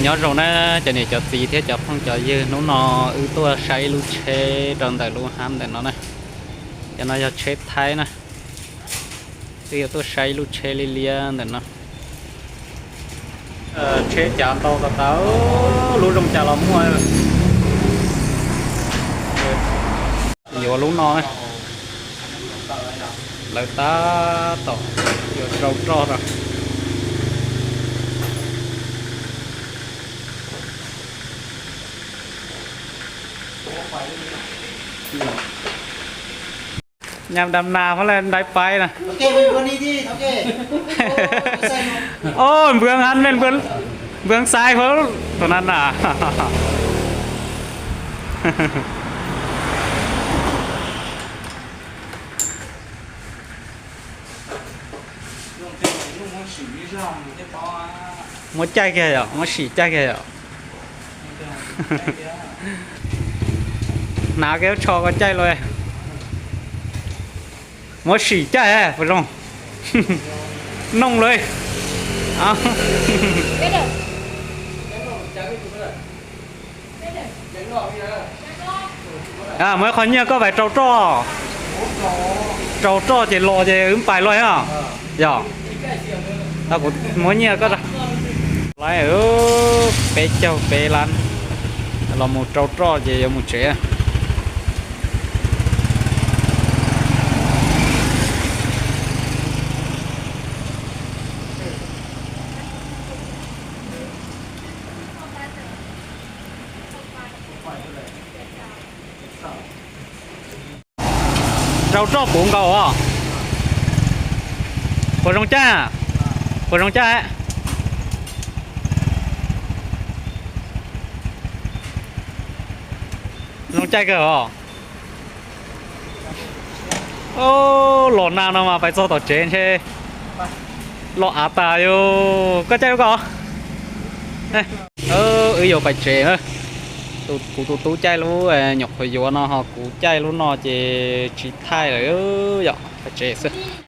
Nyob zoo na cov niam cov txiv thiab cov phooj cov ywg, hnub no wb tuaj saib ib lub tsheb rau ntawm lub hab ntawm no na. Cov no yog tsheb Thaib na. Wb yuav tuaj saib ib lub tsheb liab liab ntawm no. Tsheb cav ntau tas tas, lub zoo cas los muaj. Yuav lub no na. Lawv tab tom yuav rau roj rau. Nyam dam nas hab le ntais pais na. Au, npwv hab ne, npwv xais hab thaum na na. Muab caij kiag yom, muab sim caij kiag yom. Hnav kiag lub tsho koj caij los. Muab sim caij puas zoo? Noog lawm. Muab qhov nyiaj koj pais rau roj. Rau roj ces los ces wb pais los os. Yog, kuv muab nyiaj koj. Lawv peb caug peb lab los mus rau roj ces yuav mus tsev. Rau roj puv nkaus os. Puas zoo caij? Puas zoo caij? Zoo caij kawg os. Los nag no mas pais txog tom tsev ntshe los av tas yus. Koj caij lub ko. Wb yuav pais tsev. Kuv tus tub caij lub nyuam qhuav yuav no ho kuv caij lub no ces tsis thaij lawm yom, pais tsev xwb.